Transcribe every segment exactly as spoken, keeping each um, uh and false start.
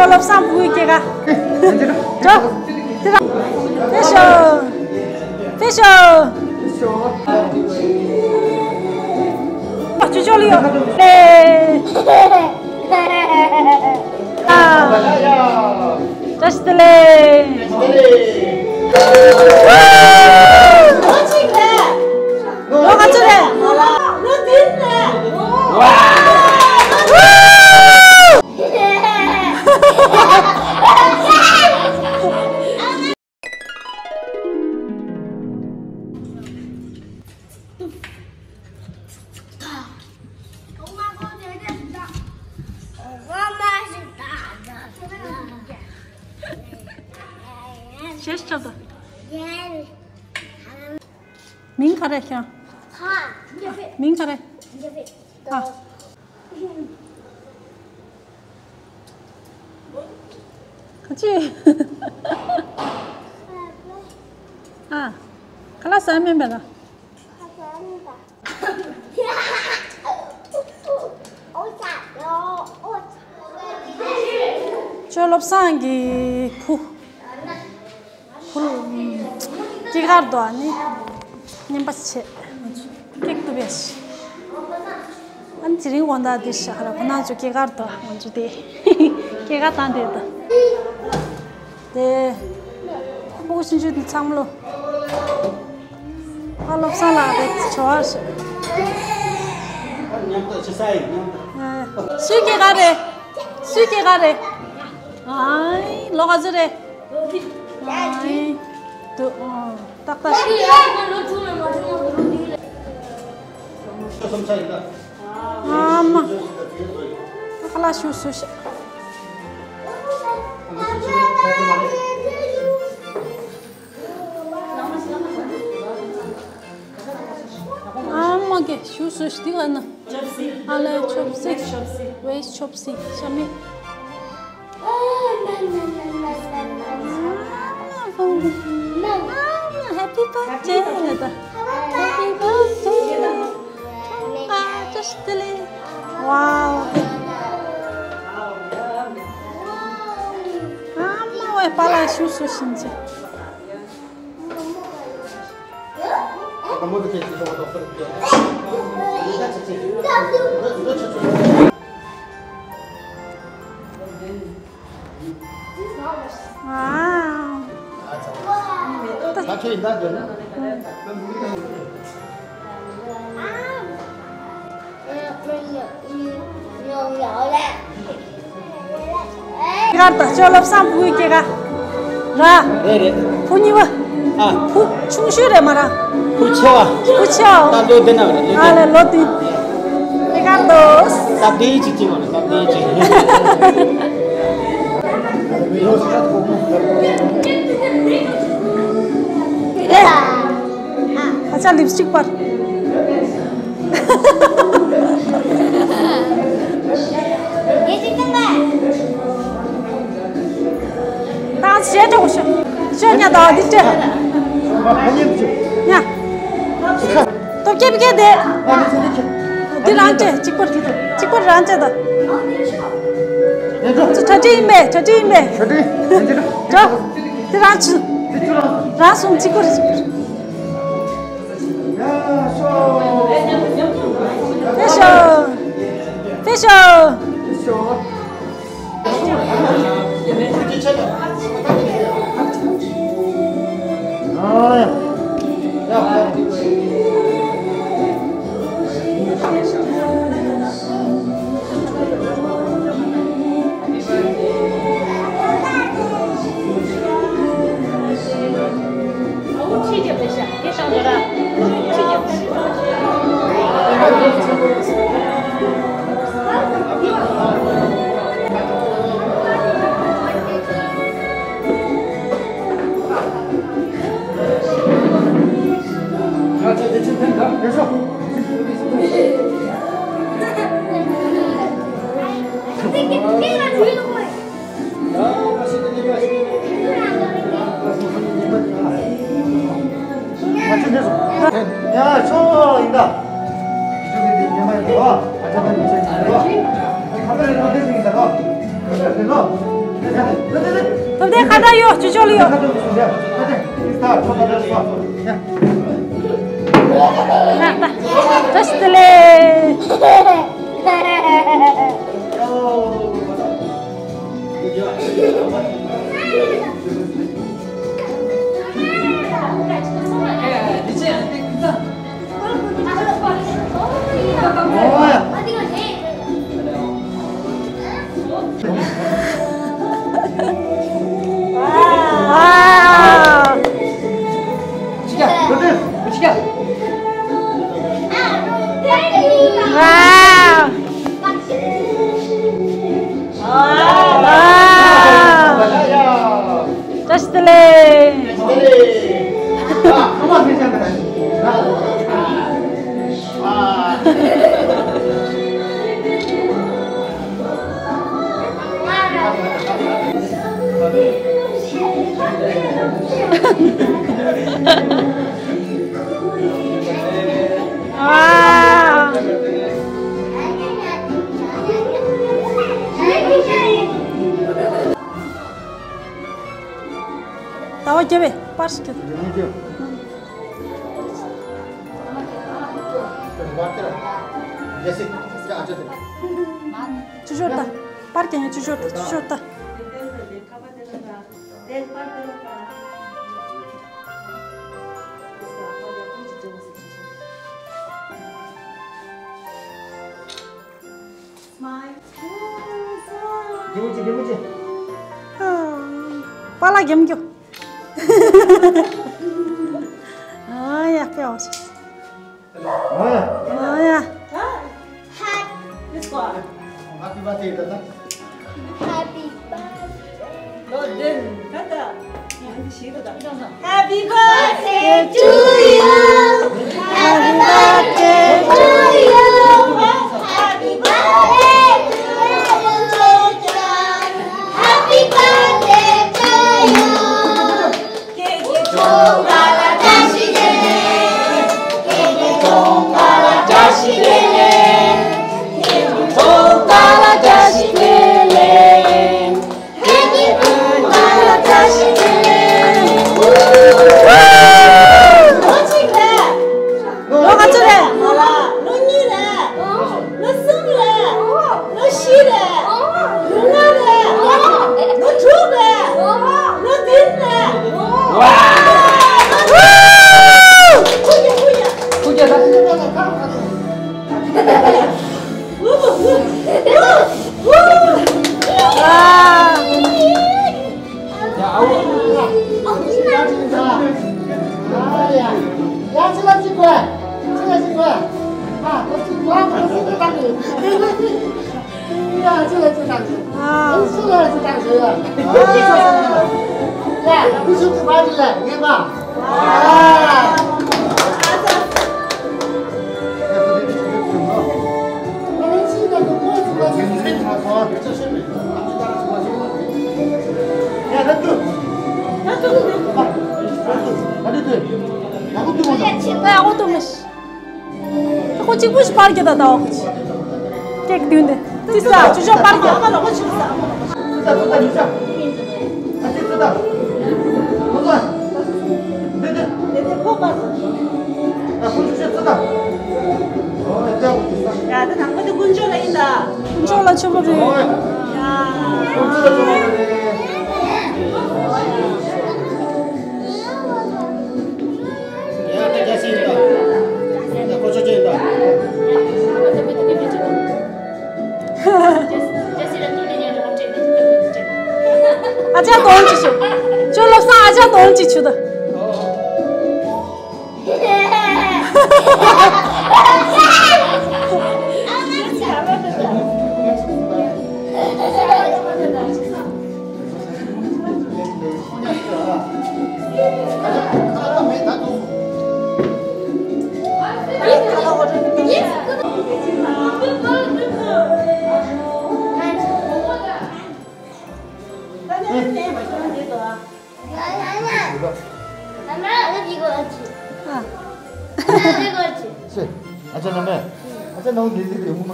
བློ་བཟང་ཕྲུ་གུའི་སྐྱེས་སྐར། འགྲོ། དེ་ར། ཕེབས་ཤོག་ཕེབས་ཤོག་ཨ། ཆུ་ཆོག་ལ་ཡོད། ཨེ། ཨ། བཀྲ་ཤིས་བདེ་ལེགས། ལོ་ག་ཚོད་རེད། ཤེས་ཆོག་ད། མིང་ག་རེ་ཤག་མིང་ག་རེ། ཨ། ག་ཅི། ཨ། ཁ་ལག་ཟ་མིན་པས་ལ། ཁྱོད་བློ་བཟང་གི་བུ། ཕུལ། སྐྱེས་སྐར་དུ་ཨ་ནི་རྔན་པ་བྱས། ང་ཚོ་ཀེག་ཏུ་བས། ཨ་ནི་དེ་རིང་དགོང་དག་འདི་ཤག་ར་ཁོ་ན་ཚོ་སྐྱེས་སྐར་དུ་ང་ཚོ་དེ་སྐྱེས་སྐར་བཏང་དེ་དང་། དེ་ཕྲུ་གུ་ཆུང་ཆུང་དེ་ཚང་མ་ལོ། ཨ། བློ་བཟང་ལགས་རེད། ཇོ་ཧར་ཞུ། མཉམ་དུ་ཆུ་ས་ཡིན་མཉམ་དུ། ཨ། སུའི་སྐྱེས་སྐར་རེད། སུའི་སྐྱེས་སྐར་རེད། ཨའི། ལོ་ག་ཚོད་རེད། ཨའི། དུ། ཨོ། ཏག་ཏག་ཤི། ཨ་མ། ཁ་ལག་ཞུ་སུ་ཤ། ཨ་མ་གེ་ཞུ་སུ་ཤ་དེ་ག་ན། ཨ་ལེ་ཆོབ་སི། ཆོབ་སི། ཝེ་ཆོབ་སི། ཤ་མི། Happy birthday. Happy birthday. Wow. ཨ་མ་ཝེ་པཱ་ལགས་ཞུ་སུ་ཤིན་ཅི། ཨ། ད་ཁྱོད་ཡིན་ད་འདོད་ན། སྐྱེས་སྐར་དང་ཅོ་བློ་བཟང་བུ་གུའི་སྐྱེས་སྐར། ར། རེད་རེད། བུ་གཉིས་པ། ཨ། བུ་ཆུང་ཤོས་རེད་མ་ར། བུ་ཆེ་བ། བུ་ཆེ་བ། ད་ལོ་བདུན་ན་རེད། ཨ་ལེ་ལོ་བདུན། སྐྱེས་སྐར་དོ། སྟབས་བདེ་ཅིག་ཅིག་བ་རེད། སྟབས་བདེ་ཅིག། ཨ། ཨ་ཅག་ལིབ་སི་ཊིག་པར། ད་ཞེ་དྲག་ཤོ། ཤོ་ཉ་ད་འདི་སྤྲད། ཉ། ཏོ་ཀེ་པི་ཀེ་དེ། འདི་རང་སྤྲད། གཅིག་པར་གཅིག་པར་རང་སྤྲད་ད། ཚུ་གྲ་སྒྲིག་ཡིན་པས། གྲ་སྒྲིག་ཡིན་པས། འགྲོ། འདི་རང་ཚུ། རང་སོང་གཅིག་པར་གཅིག་པར། ཕེབས་ཤོག་ཕེབས་ཤོག་ད་ལྟའི་ཁ་བརྡ་ཡོད། ཅོ་ཅོ་ལ་ཡོད། ད་ལྟ་བཀྲ་ཤིས་བདེ་ལེགས། Wow. བཀྲ་ཤིས་བདེ་ལེགས། ཟླ་བ་བརྒྱ་པའི་པར་ཞིག་ཁྱོད། ཆུ་ཤོར་ད། པར་རྒྱག་ཡང་ཆུ་ཤོར་ད། ཆུ་ཤོར་ད། པཱ་ལགས་རྒྱབ་འགྱོ། ཨ་ཡ་ཕེ་འོ་ཤི། ཨ་ཡ། ཨ་ཡ། Happy birthday, Tata. Happy birthday. Happy birthday to you. Happy birthday to you. Happy birthday to you. Happy birthday to you. ཁྱེད་ཀྱི་འཚོ་བ་ལ་བཀྲ་ཤིས་བདེ་ལེགས། ཁྱེད་ཀྱི་འཚོ་བ་ལ་བཀྲ་ཤིས་བདེ་ལེགས། ཁྱེད་ཀྱི་འཚོ་བ་ལ་བཀྲ་ཤིས་བདེ་ལེགས། ཁྱེད་ཀྱི་འཚོ་བ་ལ་བཀྲ་ཤིས་བདེ་ལེགས། ལོ་ག་ཚོད་རེད། ལོ་ག་ཚོད་རེད། ལོ་གཉིས་རེད། ལོ་གསུམ་རེད། ལོ་བཞི་རེད། ལོ་ལྔ་རེད། ལོ་དྲུག་རེད། ལོ་བདུན་རེད། ཝ། ཐུགས་རྗེ་ཆེ། ཐུགས་རྗེ་ཆེ། ཝ། ཁོ་གཅིག་པུ་ཞིག་པར་རྒྱག་ད་ད་འོ། ཀེག་བདུན་དེ། ཙི་ཙ་ཅུ་ཅོ་པར་རྒྱག་ད་ལོ་ཁོ་ཅིག་ཙི། ཡ་ད་དང་པོ་དེ་དཀོན་མཆོག་ལ་ཡིན་ད། དཀོན་མཆོག་ལ་མཆོད་པ་ཕུལ། ཡ། ཨ་ཅག་དོན་ཅི་ཆུ། ཅོ་ལོ་ས་ཨ་ཅག་དོན་ཅི་ཆུ་ད། ཨ་ཅག་ནམ་མེ། ཨ་ཅག་ནང་འདི་འདི་རེད་ངོ་མ།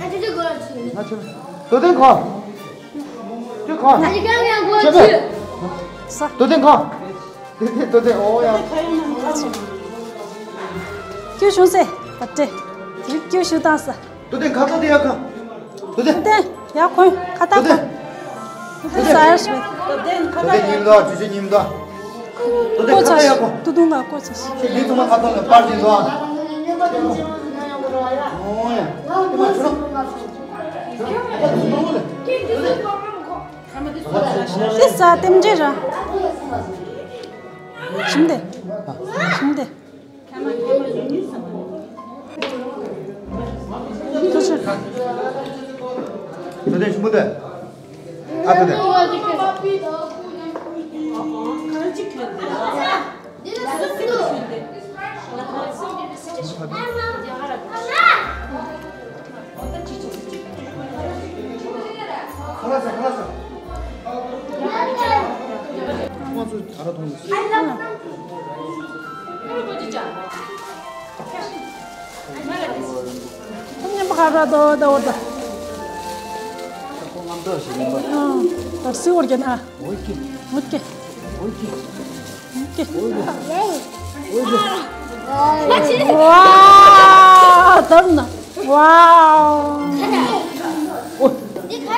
ཨ་ཅག་ཅི་གོ་ལ་ཆུ། ང་ཆུ། ཏོ་ཏན་ཁ། ཏོ་ཁ། ཁྱེད་པས། ས། ཏོ་ཏན་ཁ། ཏོ་ཏན་ཏོ་ཏན་ཨོ་ཡ། སྐྱོ་བྱུང་སེ། བ་ཏྲེ། དེ་སྐྱོ་བྱུང་དང་ས། ཏོ་ཏན་ཁ་ཏོ་ཏན་ཡ་ཁ། ཏོ་ཏན། ཏོ་ཏན་ཡ་ཁོན་ཁ་ཏ་ཏོ་ཏན་ཁོན། ཏོ་ཏན་ས་ཡ་ཤི། ཏོ་ཏན་ཉིམ་དོ་ཇུ་ཇུ་ཉིམ་དོ། ཏོ་ཏན་ཁ་ཏ་ཡ་ཁོ། ཏུ་ཏུང་ག་ཀོ་ཚ་ཤི། ཁྱེད་ལི་ཐུ་མ་ཁ་ཏོ་ལ་པར་ཅིག་དོ། ཨོ་ཡ། ཏེ་མ་ཆུ་རོ། ཏེ་ས་ཏེམ་ཇེ་ར། ཞིམ་དེ། ཞིམ་དེ། ཏུ་ཆུ། ཏུ་དེ་ཞིམ་པོ་དེ། ཨ་ཏུ་དེ། ཝའོ། ད་ན། ཝའོ།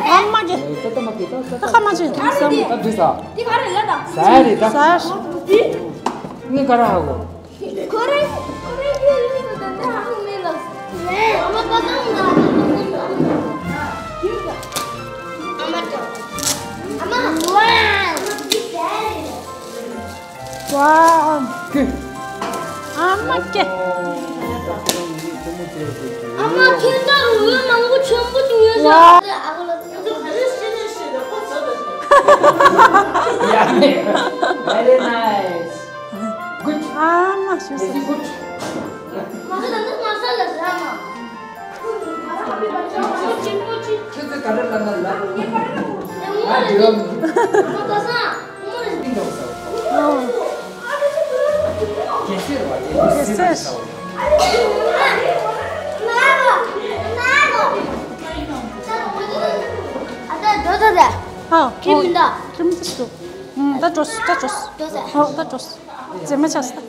ཨ་མ་གི། ད་ཁ་མ་ཅི་སམ། ད་འདི་ས། ས་རེད་ད། ས། ངས་ག་ར་ཧ་གོ། ཁོ་རེ་ཁོ་རེ་ཡོད་ཡོད་ད་ད་ཧ་གོ་མེད་ལ། ཨ་མ་པ་ད་ན། ཨ་མ་ཨ་མ། ཝའོ། ཝའོ། ཨ་མ་ཀེ། ཨ་མ་ཁྱེད་ལྟར་འོད་མང་པོ་ཆེན་པོ་ཅིག་ཡོད་ཟེར། ཝའོ། Very nice. Good. ཨ་མ་ཞུ་སོ། Is it good? མ་ས་ལ་ཟ་མ། ཁྱེད་ཚོས་ག་རེ་ལབ་ན་ལབ། ཨ་འདི་ར། རྒྱལ་སྲས་ར་བ་རྒྱལ་སྲས། ཨ་ད་འགྲོ་ད་ད། ཧ། ཁྱིམ་ད། ཁྱིམ་ད་སུ། ད་འགྲོ་སུ་ད་འགྲོ་སུ། འགྲོ་ད། ཧ་ད་འགྲོ་སུ། མཛེས་མ་ཆགས་སུ་ད།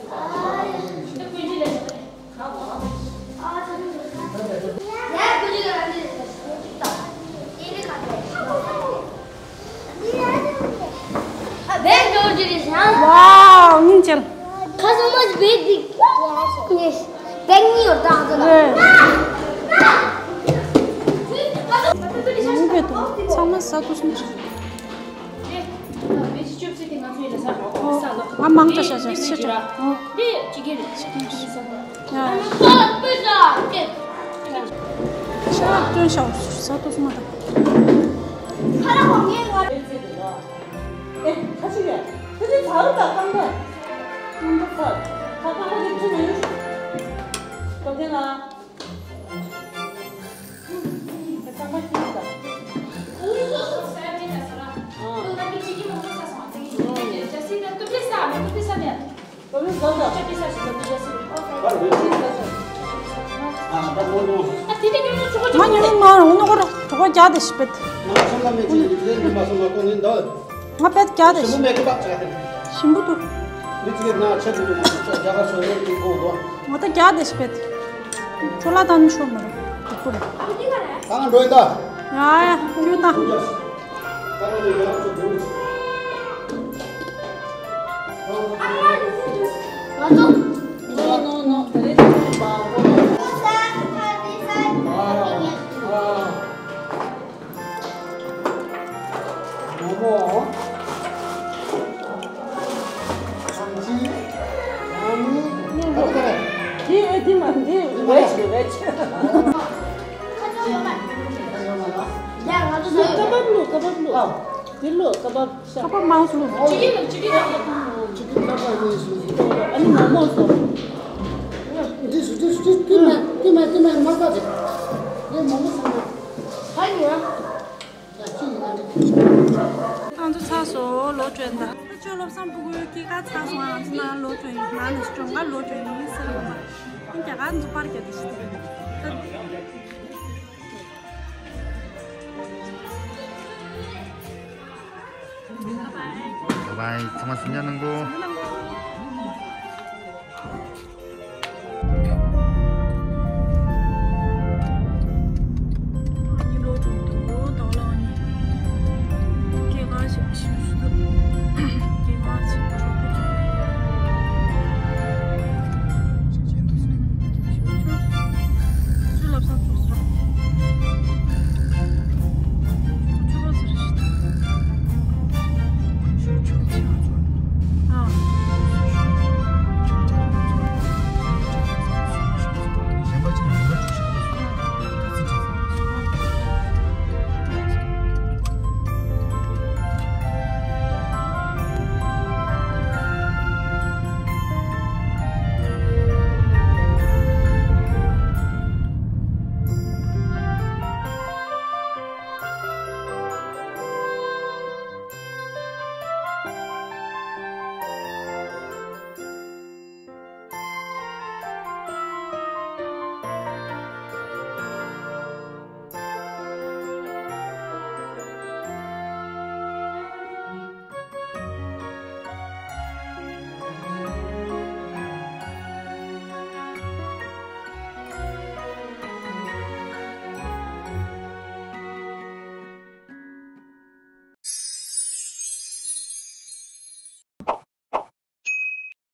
Wow, ཉིན་བྱེད། Customers big big. Yes. Big new ད་ང་ཚོ་ལ། རེད། ཉིན་བྱེད་དུ་ཚང་མ་ས་ཏུ་སུམ་ཅུ། ང་མང་དྲགས་བྱ་བྱ་ཤི་དྲགས། ཨོ། ཤ་སྟོན་ཤ་ས་ཏོ་སུ་མ་དང་། ང་ཉི་མ་མ་རུང་ནོ་གོ་ར་གྲོགས་རྒྱག་དེ་ཤི་པེད། ང་བེད་རྒྱག་དེ་ཤི། ཞིམ་པོ་འདུག་ང་ད་རྒྱག་དེ་ཤི་པེད། ཁྲོ་ལ་དང་ཆོ་མ་རུང་དུ་ཁུར། ཡ་ཡ་ཁྱོད་ད། ཀ་བབ་ལུ། ཀ་བབ་ལུ། དེ་ལུ་ཀ་བབ་ཤ། ཀ་བབ་མང་སུ་ལུ། ཅི་ཀི་ལ་ཅི་ཀི་ལ། ཅི་ཀི་ཀ་བབ་ལུ་སུ། ཨ་ནི་མོག་མོག་སོ། འདི་སུ་འདི་སུ་འདི་ཀི་མ་ཀི་མ་ཀི་མ་མ་ཀ་ཅི། ངས་མོག་མོག་སོ་ན། ཧ་ཡོད། ང་ཚོ་ཚར་སོང་། ལོ་གྲོན་ད། ཁྱོད་བློ་བཟང་ཕྲུ་གུའི་སྐྱེས་སྐར་ཚར་སོང་། ང་ཚོ་ནང་ལོ་གྲོན་ཡིན། ང་ནས་གྲོན་ཁར་ལོ་གྲོན་ཡིན་ཟེར་ཡོད་པ། ཨ་རྒྱ་གར་ཚོ་པར་རྒྱག་དེ་ཤི་དེ། བའི་ཚང་མ་སེམས་ཅན་ནང་གོ།